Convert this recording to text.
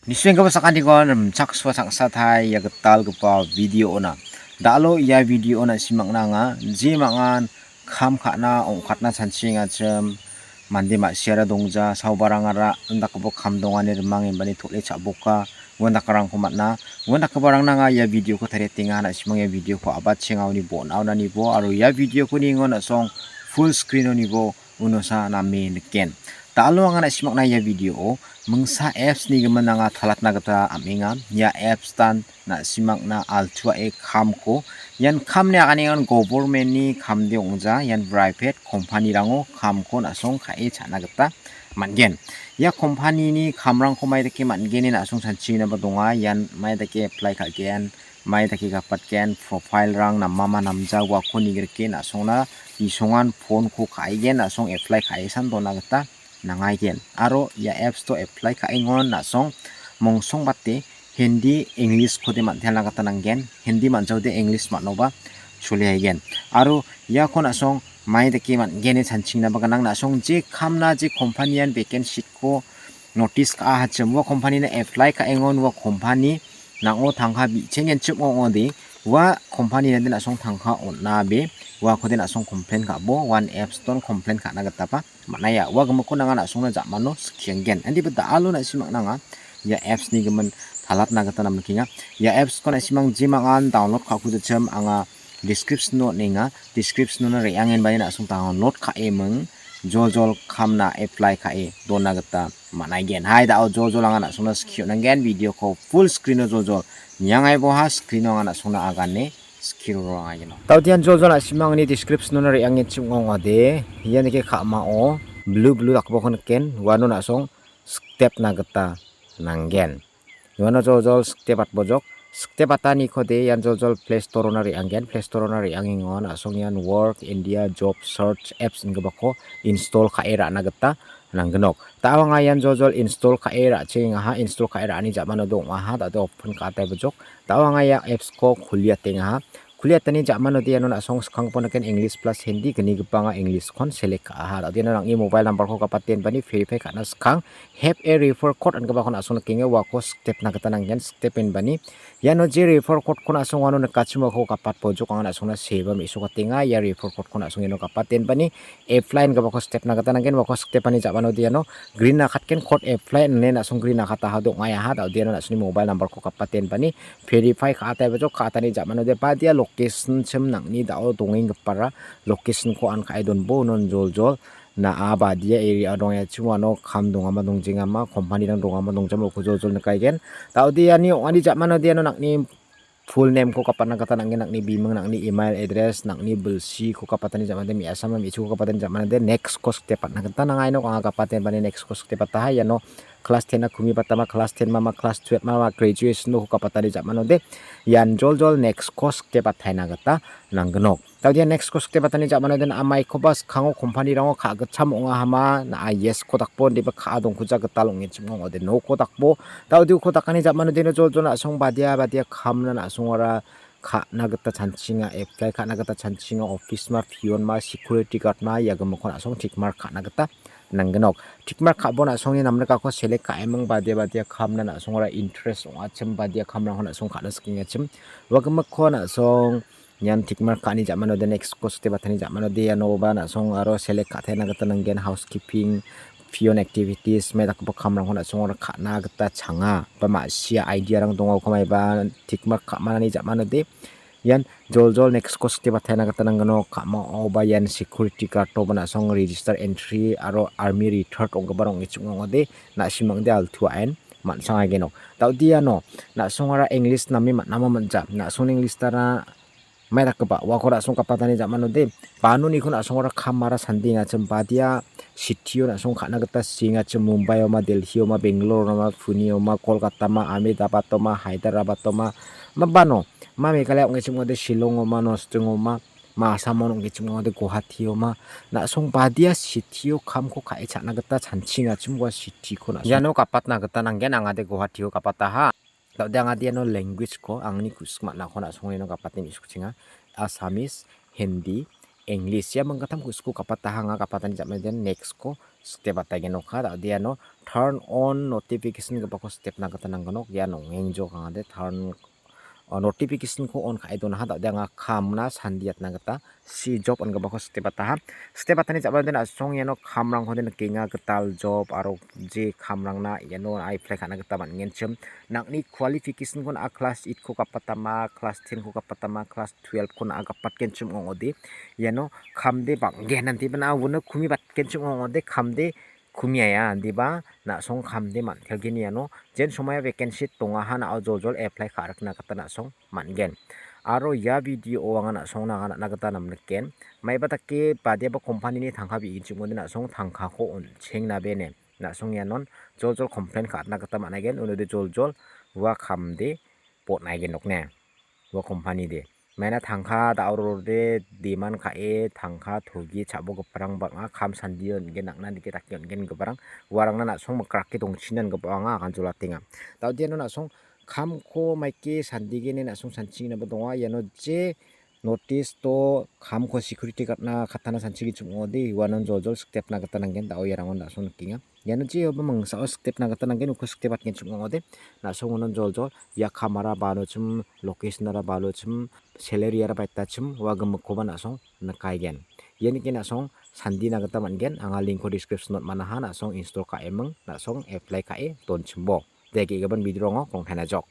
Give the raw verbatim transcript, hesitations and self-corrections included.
Nisenggipa sakantikon rimchaksoa changsatai ia gitalgipa video-ona. Da·alo ia video-ona simakna anga jemangan kam ka·na ong·katna chanchiengachim mande ma·siara dongja, saobarangara indakgipa kam dongani rimang embani tol·e cha·boka, uandakgiparangko man·a. Uandakgiparangna anga ia video-ko tariatenga, na·simang ia video-ko a·bachengaonibo, on·aonanibo, aro ia video-ko ningo na·song full screen-onibo unosa name niken. Da·alo anga na·simakna ia video-o mingsa apps-ni gimin anga talatna gita am·enga. Ia apps-tan na·simakna altuae kamko, ian kamni aganengan government-ni kamde ong·ja, ian private company-rango kamko na·song ka·e cha·na gita man·gen. Ia company-ni kamrangko mai dake man·gen ine na·song chanchienaba donga, ian mai dake apply ka·gen, mai dake gapatgen, profile-rang namama namja uako nigrike na·songna isongan phone-ko ka·aigen, na·song apply ka·esan dona gita nangaigen. Aro ia apps-o apply ka·engon na·song mongsongbate Hindi, English-kode man·talna gita nanggen. Hindi man·jaode English man·oba choliaigen. Aro iako na·song mai dake man·gen ine chanchingnaba gnang. Na·song je kamna je company-an vacancy-ko notice ka·ahachim, ua company-na apply ka·engon, ua company nang·o tangka bi·chenggenchim ong·ode, ua company-nade na·song tangka on·a be, uakode na·song complain ka·bo, uan apps-ton complain ka·na gitaba man·aia. Ua gimikko nanga na·songna ja·mano skiengen. Indiba da·alo na·simakna anga ia apps-ni gimin talatna gita namnikenga. Ia apps-ko na·simang jemangan download ka·kujachim anga description-o on·enga. Description-ona re·angenba ia na·song download ka·eming joljol kamna apply ka·e dona gita man·aigen. Hai da·o joljol anga na·songna skie on·angen, video-ko full screen-o joljol niangaiboha, screen-o anga na·songna agane skie ro-, roangaigen. Da·o dian joljol na·simangni description-ona re·angenchim ong·ode, ianike ka·mao blue blue dakgipako niken, uano na·song step-na gita nanggen. Uano joljol step atbojok, step atanikode ian joljol Play Store-ona re·angen, Play Store-ona re·angengon na·song ian Work India Job Search apps inggipako install ka·e ra·na gita nanggnok. Da·o anga ian joljol install ka·e ra·chengaha, install ka·e ra·ani ja·mano dong·aha, da·ode open ka·atebojok. Da·o anga ia apps-ko kuliatengaha. Kuliatani ja·manode iano na·song skanggipa niken English plus Hindi gnigipa anga English-kon select ka·aha. Da·ode iano nang·ni mobile number-ko gapatenbani verify ka·na skang. Have a refer code ingipako na·song nikenga, uako step-na gita nanggen, step inbani. Iano je refer code-ko na·song uano nikachim uako gapat bojok anga na·songna seba me·sokatenga. Ia refer code-ko na·song iano gapatenbani apply ingipako step-na gita nanggen, uako step-ani ja·manode iano green akatgen, code apply ine na·song green akataha dong·aiaha. Da·ode iano na·songni mobile number-ko gapatenbani verify ka·atebojok ka·atani ja·manode badia location-chim nang·ni da·o dongenggipara location-ko an ka·e donbo unon joljol na·a badia area-o dongaiachim uano kam dongama dongjengama, company-rang dongama dongjama uko joljol nikaigen. Da·ode iani ong·ani ja·manode iano nang·ni full name-ko gapatna gita nang·gen, nang·ni biming, nang·ni email address, nang·ni bilsiko gapatani ja·manode, me·asama me·chiko gapatani ja·manode, next-ko step atna gita nangaino anga gapatenbani next-ko step ataha. Iano class ten-na kumi batama, class ten mama, class twelve mama, graduation-ko gapatani ja·manode, ian joljol next-ko step ataina gita nanggnok. Da·o dia next-ko step atani ja·manode na·a maikoba skango company-rango ka·gitcham ong·ahama, na·a yes-ko dakbo, indiba ka·a dongkuja gital ong·e chim ong·ode noko dakbo. Da·o dia uko dakani ja·manode no joljol na·song badia, badia kamna na·songara ka·na gita chanchinga, apply ka·na gita chanchinga, office ma, peon ma, security guard ma, ia gimikko na·song tick mark ka·na gita nanggnok. Tick mark ka·bo na·songni namnikako select ka·eming badia, badia kamna na·songara interest ong·achim, badia kamrangko na·song ka·na sikengachim. Ua gimikko na·song ian tick mark ka·ani ja·manode next-ko step atani ja·manode ianoba na·song aro select ka·taina gita nanggen housekeeping, peon activities, mai dakgipa kamrangko na·songara ka·na gita changa ba ma·sia idea-rang donga, uko maiba tick mark ka·manani ja·manode ian joljol next-ko step ataina gita nanggnok, ka·maoba ian security guard-oba na·song register entry aro army retired ong·giparang ong·e ching·ode na·simangde altu a·en man·sangagenok. Da·ode iano na·songara English name man·ama man·ja, na·songni English-tara mai dakgipa uako na·song gapatani ja·manode, banoniko na·songara kamara sandengachim badia city-o na·song ka·na gita siengachim, Mumbai-oma, Delhi-oma, Bangalore-oma, Pune-oma, Kolkata-ma, Ahmedabad-oma, Hyderabad-oma, ma bano, ma Meghalaya ong·e ching·ode Shillong-oma, Nosting-oma, ma Assam-o ong·e ching·ode Guwahati-oma, na·song badia city-o kamko ka·e cha·na gita chanchingachim ua city-ko na·song iano gapatna gita nanggen, angade Guwahati-o gapataha. Da·ode angade iano language-ko angni ku·sik man·ako na·songni iano gapate me·sokchenga. Assamese, Hindi, English. Ia mingkattam ku-, sku gapataha anga gapatani jam·ode next-ko step ataigen nokha. Da·ode iano turn on notification gipako step-na gita nanggenok. Ian ong·engjok ong·ode turn, o, notification-ko on ka·e donaha. Da·ode anga kamna sandi atna gita si job on gipako step ataha. Step atani jam·ode na·song iano kamrangkode nikenga, gital job aro je kamrangna iano apply ka·na gita man·genchim. Nang·ni qualification-ko na·a class eight-ko gapatama, class ten-ko gapatama, class twelve-ko na·a gapatgenchim ong·ode. Iano kamde bang·gen, indiba na·a uno kumi batgenchim ong·ode, kamde kumiaia, indiba na·song kamde man·kelgen iano. Jen somoio vacancy dongaha na·o joljol apply ka·rikna gita na·song man·gen. Aro ia video-o anga na·songna anga na·na gita namniken. Maiba dake badiaba company-ni tangka bi·ginchim ong·ode na·song tangkako on·chengna bene. Na·song ianon joljol complain ka·atna gita man·aigen, unode joljol ua kamde botnaigen nokne. Ua company de. Maina tangka da·orode demand ka·e tangka togi cha·bogiparang bang·a, kam sandi on·gen nang·na dike dake on·gen giparang. Uarangna na·song mikrake dongchinan gipa anga agan jolatenga. Da·ode iano na·song kamko maike sandigene na·song sanchignaba donga. Iano je notice to kamko security guard-na katana sanchigichim ong·ode, uanon joljol step-na gita nanggen, da·o iarangon na·song nikenga. Iano jeoba mingsao step-na gita nanggen, uko step atgenchim ong·ode, na·song uanon joljol ia kamara balochim, location-ara balochim, salary-ara baitachim, ua gimikkoba na·song nikaigen. Ianike na·song sandina gita man·gen, anga link-ko description-ot manaha, na·song install ka·eming, na·song apply ka·e donchimbo. De, ge·gipan video-rango kongtaina jok.